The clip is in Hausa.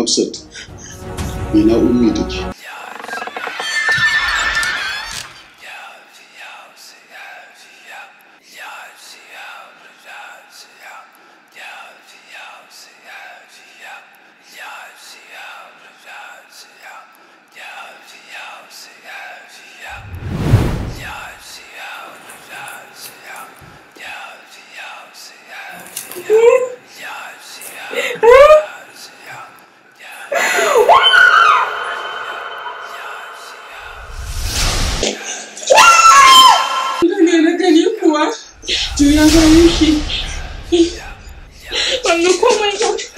Hafsat, ina Ummi take? Da na gani kuwa, juya bayan shi. Ban ga komai ba.